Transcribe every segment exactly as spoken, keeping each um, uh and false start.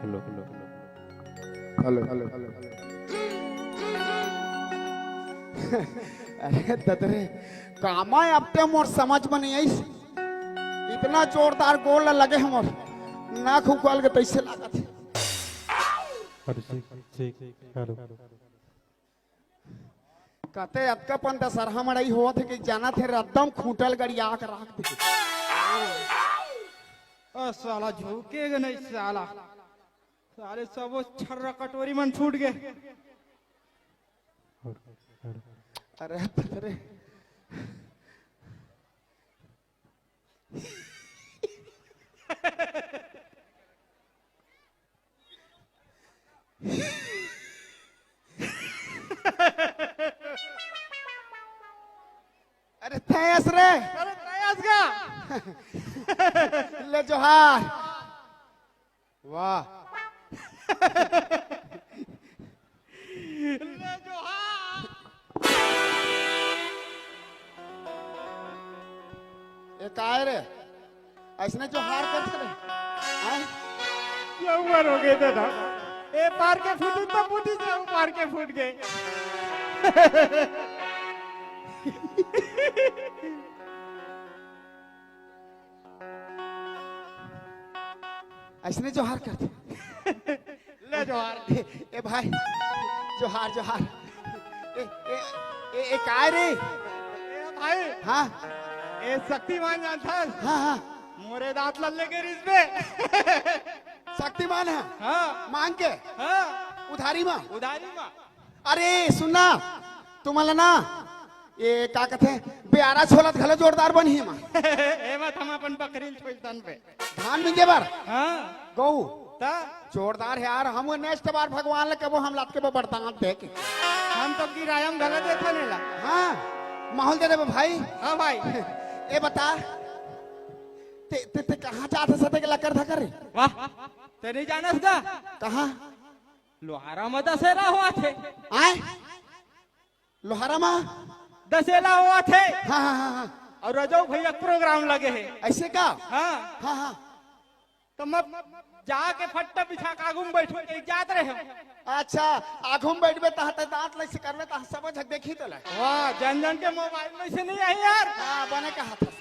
Hello, hello, hello. Hello, hello, hello, hello. अरे ददरे, कामा अब ते मोर समझ में नहीं आइस। इतना जोरदार गोड़ ल लगे हे मोर, नाक उखल के तइसे लागत हे। अरे, ठीक, ठीक, हेलो। कते अतका पन दशहरा मड़ई होत हे कि जानत हे, एकदम खूंटल गड़िया के राख दे। ओ साला झुके गे नहीं साला, साले सबो छर्रा कटोरी मन छूट गे। अरे, अरे। अरे तैं अस रे। अरे तैं अस गा। ले जोहार। वाह। ले जोहार। ए काय रे? अइसने जोहार करथे रे? हैं? ये उम्र हो गए दादा। ए पार के फूटी तो फूटी से ऊ पार के फूट गए। अइसने जोहार करथे। ले जोहार। ए, ए भाई, जोहार, जोहार। ए, ए, ए, ए, काय रे? ए भाई। हाँ। ए शक्तिमान जानथस? हाँ, हाँ। मोरे दांत ल लेगे रिहिस बे। शक्तिमान हे? हाँ। मांग के? हाँ। उधारी मा? उधारी मा। अरे सुन ना, तुमन ला ना, ए का कथे, बेयारा छोलत घलो जोरदार बनही एमा। एमा त हम अपन बकरी ल छोलथन बे। धान मिंजे बर? हाँ। गऊ? त? जोरदार हे यार, हम वो next बार भगवान ल कबो हम लात के बरदांत दे के। हम तो किराया म घलो देथन एला। हाँ, माहौल दे देबे भाई। हाँ भाई। ए बता, ते, ते, ते कहाँ जात हस अतेक लकर धकर रे? वाह, ते नहीं जानस गा? कहाँ? लोहारा म दसेरा होवत हे। आय? लोहारा म? दसेरा होवत हे। हाँ, हाँ, हाँ, हाँ। अउ रजऊ भैया के program लगे हे। अइसे का? हाँ। हाँ, हाँ। त मैं जाके फट्टा बिछा के आगू म बइठहूं कहिके जात रहेंव। अच्छा, आगू म बइठबे तहाँ ते दांत ल अइसे करबे तहाँ सबो झक देखही तोला। वाह, जन जन के mobile म अइसे नहीं आही यार। हाँ, बने कहत हस।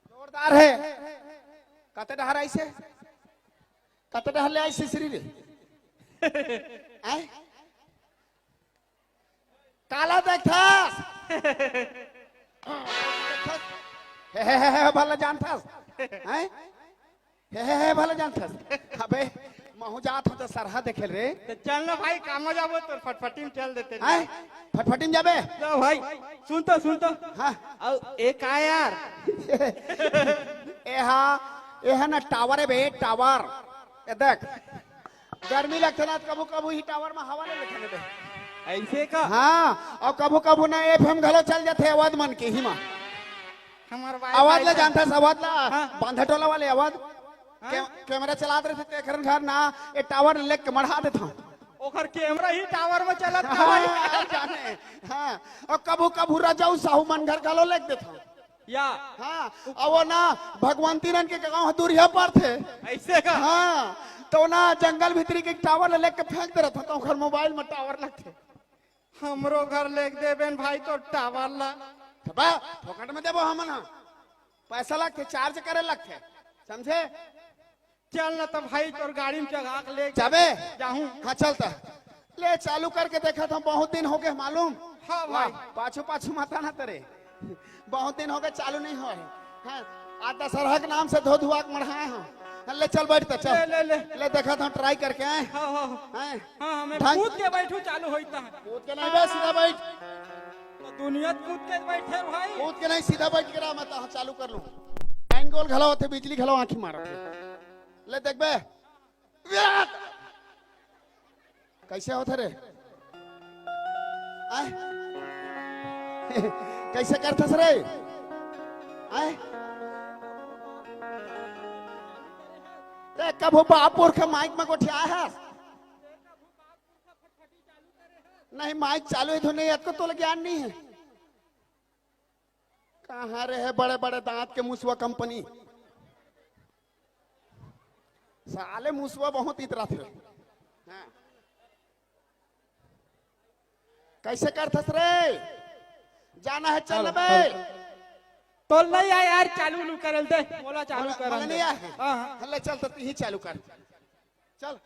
जोरदार हे। कते डहर आइसे? कते डहर ले आइसे सिसरी रे? आय? काला देखथस? हे, हे, हे, हे, भला जानथस? हैं? हे, हे, हे, भला जानथस? अबे, महूं जात हंव त सरहा देखे ल रे। त चल ना भाई, कामा जाबो, तोर फटफटी म चल देते। हैं? फटफटी म जाबे? लो भाई, सुन तो, सुन तो। हाँ। अउ ए का यार? ए हा, ए हा ना tower हे बे, tower। ए देख, गर्मी लगथे ना, त कभू कभू ही tower म हवा ले लेथे बे। ऐसे का? हाँ, अउ कभू कभू ना एफएम घलो चल जाथे अवध मन के ही मा। हमार वाईफाई अवध ला चल- जानथस, अवध ला? हाँ। बांधा टोला वाले अवध। हाँ। के-, कैमरा चलात रहिथे, तेखर घर ना, ए टावर लेके मढ़ा देथंव। ओखर कैमरा ही टावर में चलत हे भाई। हाँ, जाने। हाँ, अउ कभू कभू रजऊ साहू मन घर घलो लेग देथंव। या। हाँ, अउ वो ना भगवंती नंद के गांव ह दूरिहा परथे। ऐसे का? हाँ, त ना जंगल भीतरी के टावर ल लेके फेंक दे रहिथंव, त ओखर मोबाइल में टावर लगथे। हमरो घर लेग देबे न भाई तोर टावर ला। त बा, फोकट में देबो हमन ह। पैसा लगथे, चार्ज करे लगथे, समझे? चल ना त भाई, तोर गाड़ी में चघा के ले जाबे? जाहूं। हाँ, चल त। ले, चालू करके देखत हंव, बहुत दिन होगे मालूम। हाँ भाई। वाह, पाछू पाछू मत आना तरे, बहुत दिन होगे चालू नइ होय। हाँ, आ दशहरा के नाम से धो धुआ के मढ़ाए हंव। हाँ, ले चल बैठ त, चल। ले, ले, ले। ले, देखत हंव, ट्राई करके आए। हाँ, हाँ, हाँ। हैं? हाँ, हमें ढंग कूद के बैठू, चालू होई त। कूद के नहीं बे, सीधा बैठ। त दुनिया कूद के बैठे भाई। कूद के नहीं, सीधा बैठ के रह, मैं त चालू कर लूं। लाइन गोल घलो होथे, बिजली घलो आंखी मारत हे। ले देखबे। कैसे होथे रे? आय? कैसे करथस रे? आय? ते कभू बाप पुरख माइक में गोठियाए हस? नहीं, माइक चालू हे तो नहीं, अतको तोला ज्ञान नहीं हे। कहाँ रहे बड़े बड़े दांत के मुसवा कंपनी? साले मुसवा बहुत इतरा थे। हाँ। कैसे करथस रे? जाना हे, चल बे। तो नहीं आय यार, चालू नू करल दे, मोला चालू मोला, करल मोला दे। नहीं आय। हाँ, हाँ। हल्ले चल तो तू ही चालू कर। चल।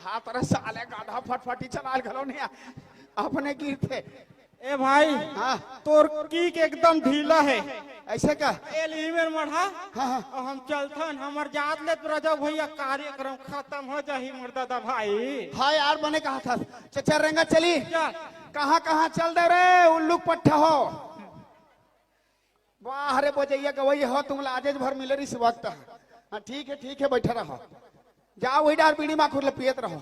हाँ, तोरा साले गाधा फटफटी चलाल घलो नहीं आ। अपने गिरथे। ए भाई, हाँ। तोर किक एकदम ढीला हे। ऐसे का? ए ली मेर मढ़ा। हाँ, हाँ। अउ हम चलथन, हमर जात ले तो रजऊ भैया कार्यक्रम खतम हो जाही मोर दादा भाई। हाँ यार, बने कहा था। चचा रेंगा चली। चल। कहाँ कहाँ चल दे रे, उल्लू पट्ठा हो। वाह रे बजैया गवैया हो, तुम ला आजेज भर मिले रिस वक्त। हाँ, ठीक हे, ठीक हे, बैठे रहो। जाओ वही डार बीड़ी माखुर ल पियत रहो।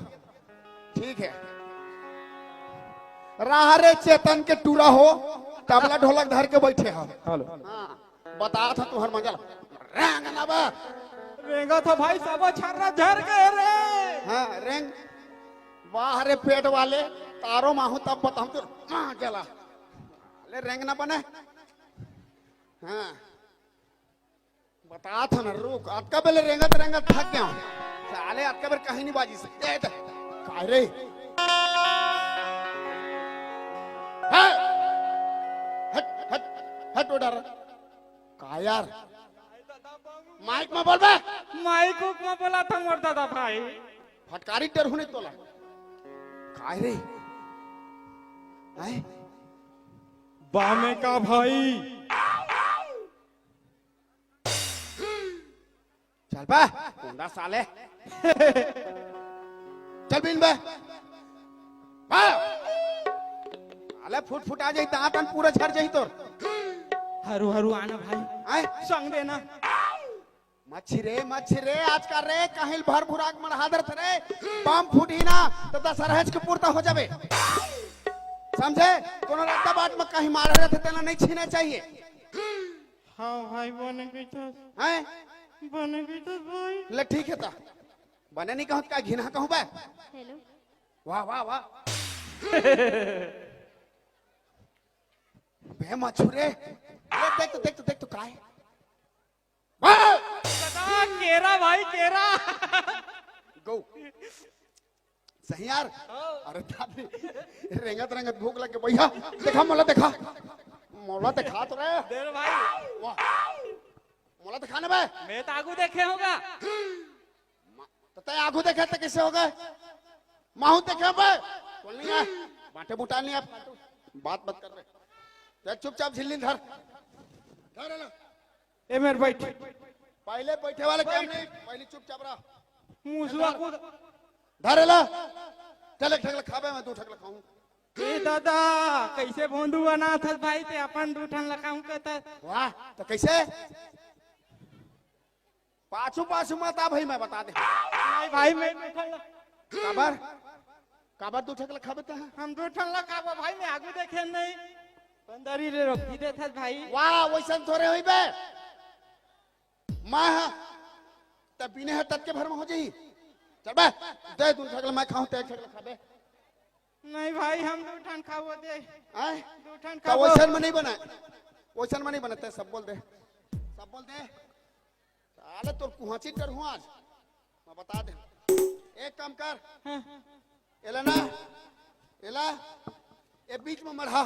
ठीक हे। राह रे चेतन के टूरा हो, तबला ढोलक धर के बैठे हो। हेलो। हाँ, बतात हंव तुंहर मजा ल। रेंग ना बे। रेंगत हंव भाई, सबो छर्रा झर गे रे। हाँ, रेंग। वाह रे पेट वाले, तारो माहू तब बताहूं तो मजा ल। ले रेंग ना बने। हाँ। बतात हंव ना, रुक, अतका बेले रेंगत रेंगत थक गेंव। साले अतका बेर कहीं नहीं बाजिस। ए, ए, काय रे? हे! हट, हट, हट, ओ डर। का यार? माइक में बोल बे। माइक उक में बोलत हंव मोर दादा भाई। फटकारी डर होने तोला। काय रे? हैं? बामे का भाई? चल बे, कोंदा साले। चल बिन बे। बे। साले फुट फुट आ जाई, दांत अन पूरा झर जाई तोर। हरू हरू आना भाई। आय? संग देना। मच्छी रे, मच्छी रे, आजकल रे, कहीं भर भुराक मन हादर थे रे। बम फूटही ना, तो दशहरा के पुरता हो जाबे। समझे? कोनो रद्दा बाट में कहीं मारे रहते, तेला नहीं छीना चाहिए। हाँ भाई, बने कहिथस। हैं? बने कहिथस भाई। ले ठीक हे त। बने नहीं कहत का घिना कहूँ बे? हेलो। वाह, वाह, वाह। बे मछुरे। अरे देख तो, देख तो, देख तो काय? वाह! दादा, केरा भाई, केरा। गो। सही यार। हाँ। अरे दादी, रेंगत रेंगत भूख लग के भैया, देखा मोला देखा, मोला देखा तो रे। दे रे भाई। वाह, मोला देखा ना बे। मैं तो आगू देखे हंव गा। मा-, तो तय आगू देखे तो कैसे हो गए? माहू देखे बे। बोल नहीं है, बाटे बुटा नहीं आप, बात मत कर बे। चुपचाप झिल्ली धर, धर ना। ए मेर बैठ। पहले बैठे वाले काम नहीं, पहले चुपचाप रह। मुसवा को धरे ला। चल एक ठकला खाबे, मैं दू ठकला खाऊं। ए दादा, कैसे भोंदू बनात हस भाई, ते अपन दू ठन ला खाऊं कहत हस। वाह, तो कैसे? पाछू पाछू मत आ भाई, मैं बता दे। नहीं भाई, मैं दू ठन ला काबर? काबर दू ठक ल खाबे तैं? हम दू ठन ल खाबो भाई, मैं आगू देखे नहीं। बंदरी ले रोक ही देथस भाई। वाह, वैसन थोरे होई बे। मैं हा, त बिने ह ततके भर में हो जाही। चल बे, दे दू ठक ल मैं खाहूं, तैं एक ठक ल खाबे। नहीं भाई, हम दू ठन खाबो दे। आय? दू ठन त खाबो। वैसन में नहीं बना, वैसन में नहीं बना, तैं सब बोल दे, सब बोल दे। साले तोर कुहाची डरहूं आज, मैं बता दे। एक काम कर, हाँ। एला ना, एला, ए बीच में मढ़ा,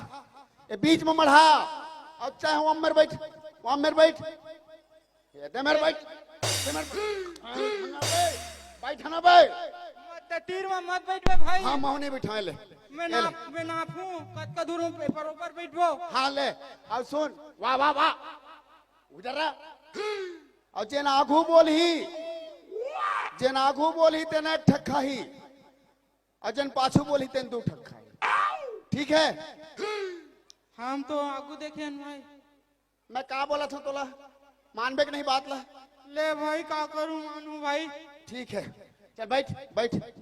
ए बीच में मढ़ा, अउ चाहे वहां मेर बैठ, वहां मेर बैठ, ए दे मेर बैठ, दे मेर बैठ, बैठ ना बे। मत तीर में मत बैठ बे भाई। हाँ, मैं नहीं बैठाए ले। मैं ए ले। नाप, मैं नापूं, कतका दूर हूँ, बरोबर बैठबो। हाँ ले, अब सुन, वाह, वाह, वाह, उधर रह। अउ जेन आगू बोलही, जेन आगू बोलही तेन एक ठक खाही, अउ जेन पाछू बोलही तेन दू ठक खाही। ठीक है? हम तो आगू देखे हन भाई। मैं का बोलत हूँ तोला, मानबे के नहीं बात ला? ले भाई, का करूँ मानू भाई? ठीक है, चल बैठ, बैठ, बैठ।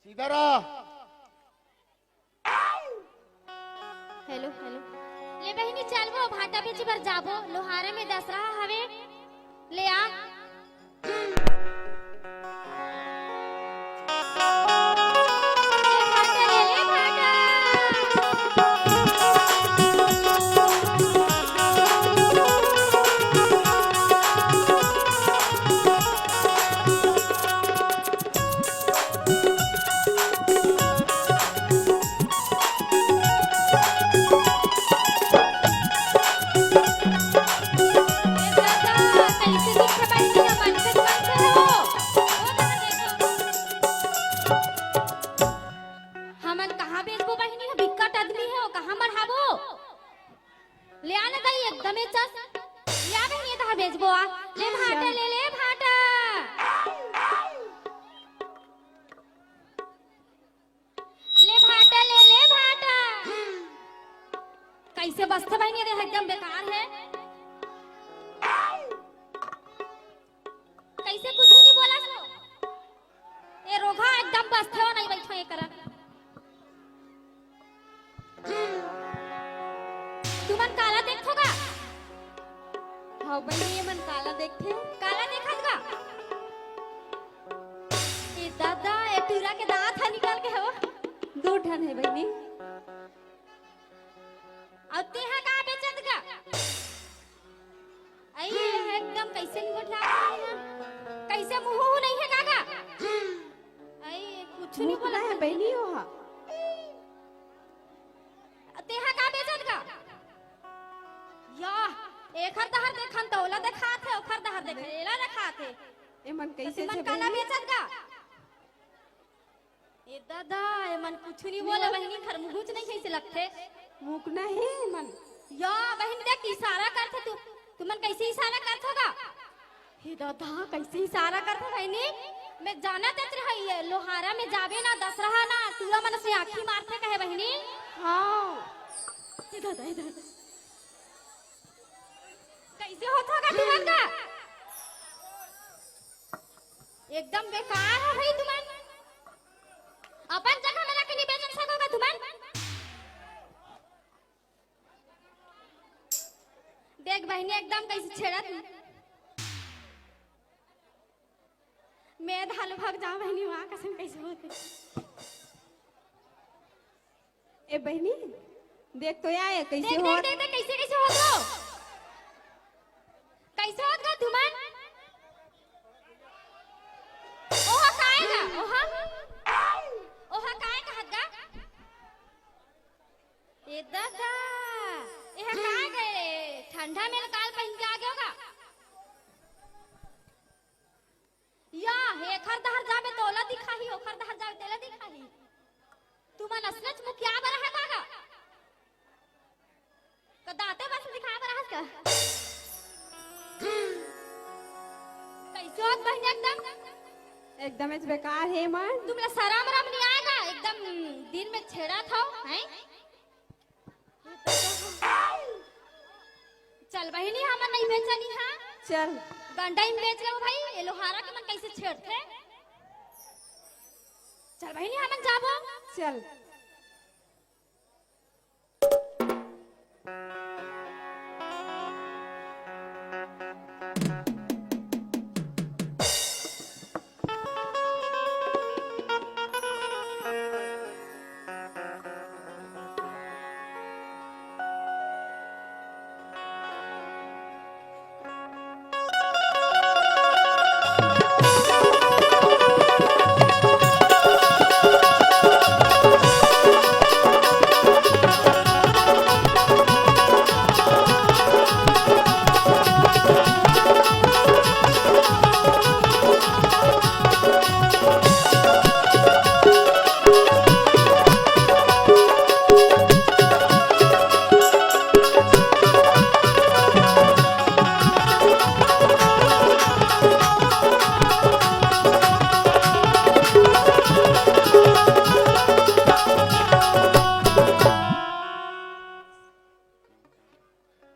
सीधा रह। Hello, hello. ले बहिनी, चलबो, भांटा बेचे बर जाबो, लोहारा में दसरहा हवे, ले आ। ले भांटा, ले, ले भांटा। ए दादा, कइसे दिखथे बहिनी ह? मनखे तो मनखे हो। ओ दादा, देखो। हमन कहाँ बेचबो बहिनी ह? बिकट आदमी हे, ओ कहाँ मढ़ाबो? ले आ ना दाई, एकदम एचस। ले आ बहिनी, ए तहाँ बेचबो आ। ले भांटा, ले, ले भांटा। ले भांटा, ले, ले भांटा। कइसे बसथे बहिनी, ये एकदम बेकार हे। कइसे कुछु नहीं बोला सो? ए रोगहा एकदम बसथे हो नहीं बैठो ये करा। तुमन काला देखथो का? हाँ बहिनी, ये मन काला देखथे। काला देखत का? ए दादा, ए टूरा के दांत ह निकल के हो। दू ठन हे बहिनी। अउ तेहा का बेचत का? अई, ये एकदम कइसे निगोठिया के हे? कइसे मुंह नहीं हे काका? अई, कुछु नहीं बोला हे बहिनी, ओहा। तेहा का बेचत का? या, एखर डहर देखन त ओला देखात हे, ओखर डहर देखन एला देखात हे। एमन कइसे तुमन काला बेचत का? ए दादा, एमन कुछु नहीं बोले बहिनी, खरमुहुच नहीं कइसे लगथे। मुकना हे एमन। या बहिन देख, इशारा करथे तू, तुमन कइसे इशारा करथो गा? हे दादा, कइसे इशारा करथे बहिनी? मैं जानत रहे ये लोहारा में जाबे ना, दसरहा ना, टूरा मन से आँखी मारथे कहे बहिनी। हाँ। हे दादा, हे दादा। कइसे होत होगा तुमन का? एकदम बेकार हो भाई तुमन। अपन जगह में लाके नहीं बेचन सको का तुमन? देख बहिनी, एकदम कइसे छेड़त हे। मैं धालो भाग जाऊं बहिनी, वहाँ कसम कइसे होत हे। ए बहिनी, देख तो या, ए कइसे देख, देख, होत? देख, देख, कइसे, कइसे होत हो? कइसे होत गा तुमन? ओहा काय गा? ओहा? ओहा काय कहत गा? ए दादा, एहा काय गे? ठंडा में काल पहिन के आ गयो गा? या, एखर डहर जाबे त ओला दिखाही, ओखर डहर जाबे तेला दिखाही। तुमन असलच मुखिया बर हे का गा? का दांते बस दिखाए बर हस का? कइसे होत बहिनी एकदम? एकदमेच बेकार हे मन। तुमला सरम रम नहीं आय का? एकदम दिन में छेड़त हो, हैं? चल बहिनी, हमन नहीं बेचन इहाँ। चल। गंडई में बेच लेबो भाई, ये लोहारा के मन कैसे छेड़थे। चल बहिनी, हमन जाबो। चल।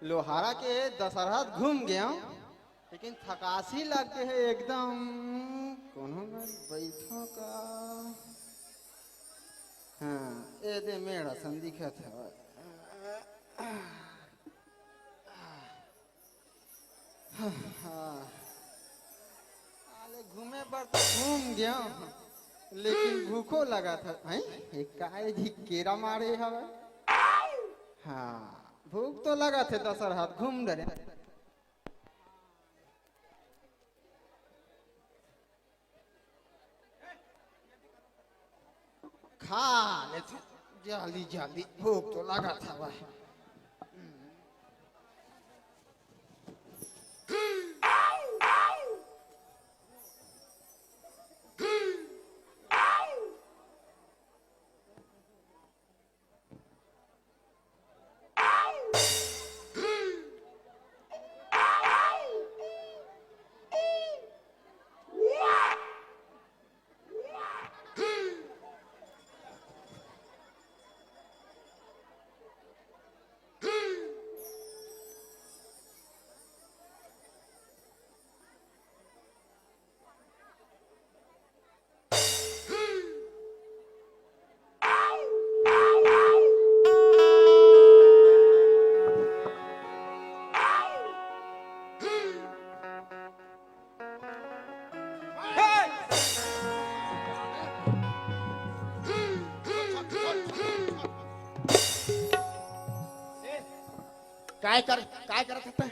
लोहारा के दशहरा घूम गया, लेकिन थकासी लग गे हे एकदम। कोनो मेर बैठो का? हाँ, ए दे मेड़ असन दिखत हवय। हाँ। साले घूमे बर तो घूम गया, लेकिन भूखो लगत हे। हैं? ये काय जी केरा मारे हवय? हाँ, भूख तो लगत हे, दशहरा घूम डरे। खा लेथे जल्दी जल्दी, भूख तो लगत हवय। काय कर, काय करत हस तैं?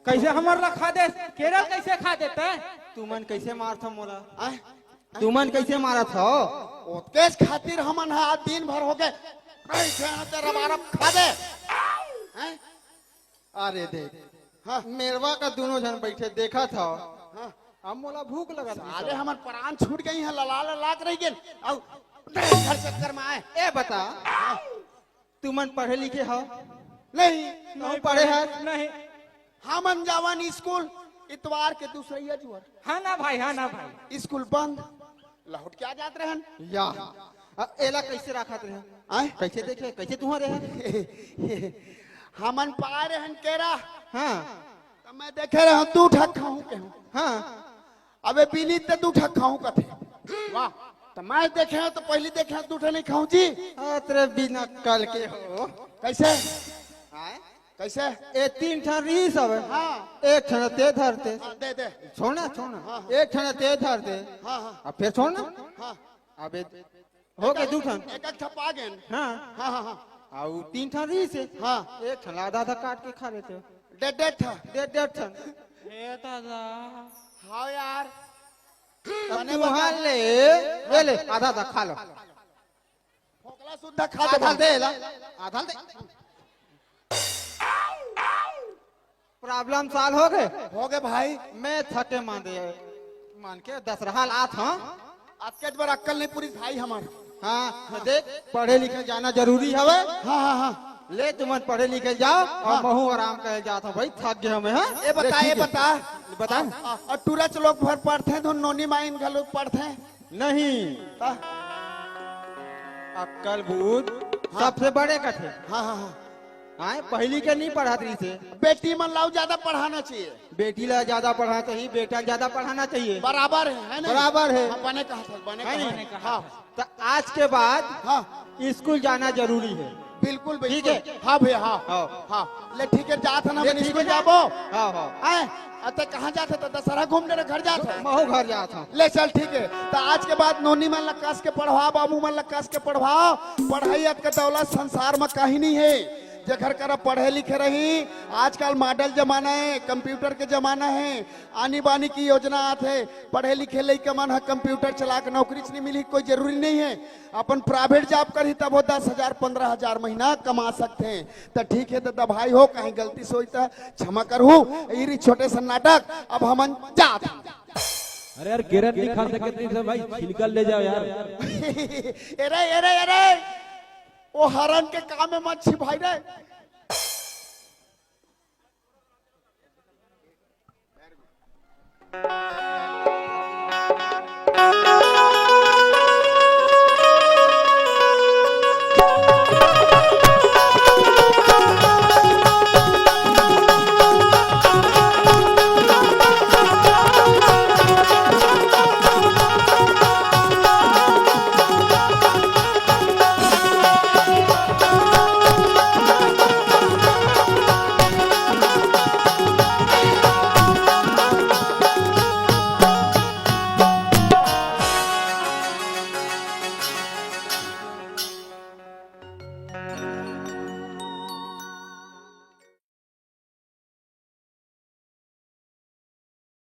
कइसे हमर ला खा देस? केरा कइसे खा देस तैं? तुमन कइसे मारथव मोला? आय? तुमन कइसे मारत हव? ओतकेच खातिर हमन ह आज दिन भर होगे, कइसे न ते रबारब खा दे। हैं? अरे देख, हाँ। मेड़वा का दूनों झन बइठे देखत हव। हाँ। अब मोला भूख लगत हे। साले हमर परान छूट गे हे, लला लला के रहि गेन। अउ तें घर चक्कर में आए। ए बता, हाँ। तुमन पढ़े लिखे हव? नहीं। तुमन पढ़े हव? नहीं। हमन जावन स्कूल इतवार के दूसरइया जुवर। हाँ ना भाई, हाँ ना भाई। स्कूल बंद, लहुट के आ जात रहेन। या, अ, एला कइसे राखत रहे? आय? कइसे देखे, कइसे तुहरे हे? हमन पाए रहेन केरा। हाँ। त मैं देखे रहेंव, दू ठक खाहूं केहेंव। हाँ। अबे बिनी ते दू ठक खाहूं कथे। वाह। त मैं देखे हंव त पहिली देखे हंव, दू ठक नहीं खाहूं जी। अतरे बिना कल के हो। कइसे? आय? कइसे? ए तीन ठन रिहिस हवे। हाँ। एक ठन ते धरते। हाँ, दे, दे। छोड़ ना, छोड़ ना। हाँ, हाँ। एक ठन ते धरते। हाँ, हाँ। अब फेर छोड़ ना। हाँ। अबे, हो गे दू ठन। एक, एक ठन पा गेन। हाँ। हाँ, हाँ, हाँ। अउ तीन ठन रिहिस हे। हाँ। एक ठन ला आधा आधा काट के खा लेते। डेढ़, डेढ़ ठन। डेढ़, डेढ़ ठन। हे दादा। हाँ यार। अब बने तू बता। हाँ ले, ये ले, आधा आधा खा लो। फोकला सुद्धा खा आधा दे। दे ला, आधा दे। Problem solve हो गे? हो गे भाई। मैं थके मांदे, मान के दशहरा आत हंव। अतकेच बर अक्कल नहीं पूरिस भाई हमर। हाँ, त देख, पढ़े लिखे जाना जरूरी हवे। हाँ, हाँ, हाँ। ले तुमन पढ़े लिखे जाव अउ हाँ। महूं आराम करे जात हंव भाई, थक गे हंव मैं, हाँ? ए बता, ले, ए ठीक हे। बता। बता। अ, अ, टूरा च लोग भर पढ़थे, तो नोनी माइन घलो पढ़थे। नहीं। ता? अक्कल बूझ हाँ। सबसे बड़े कथे। हाँ, हाँ, हाँ। आए, पहिली के नहीं पढ़त रहिस हे। बेटी मन ला ज्यादा पढ़ाना चाहिए। बेटी ला ज्यादा पढ़ाना चाहिए, बेटा ला ज्यादा पढ़ाना चाहिए। बराबर है, है नहीं? बराबर है। हाँ, बने कहा था, बने है कहा नहीं? था। हाँ। तो आज के बाद हाँ। स्कूल जाना जरूरी है। बिल्कुल, ठीक बिल्कुल। है। हाँ भैया, हाँ। हाँ। हाँ। ले ठीक है, जात हन ले हमन ठीक स्कूल है ना? जाबो। हाँ, हाँ। हैं? अ, त कहाँ जात हस? त दशहरा घूम डरे घर जात हस? महू घर जात हँव। ले चल, ठीक है। त आज के बाद नोनी मन ला कस के पढ़वा, बाबू मन ला कस के पढ़वा। पढ़ाई अतका दौलत संसार म कहीं नहीं है। जेकर करा पढ़े लिखे रही, आजकल मॉडल जमाना है, कंप्यूटर के जमाना है, आनी बानी की योजना आत है, पढ़े लिखे लइका मन ह कंप्यूटर चला के नौकरी च नहीं मिली, कोई जरूरी नहीं है। अपन प्राइवेट जॉब करही तब वो दस हजार, पन्द्रह हजार महीना कमा सकथे। त ठीक है दादा भाई हो, कहीं गलती से होई त क्षमा करहू। इरी छोटे से नाटक, अब हमन जात हन। अरे यार, केरन नहीं खा सकत नहीं सब भाई, छिलका ले जाओ यार। एरे, एरे, एरे, वो हरन के काम में मत छिपाई रे।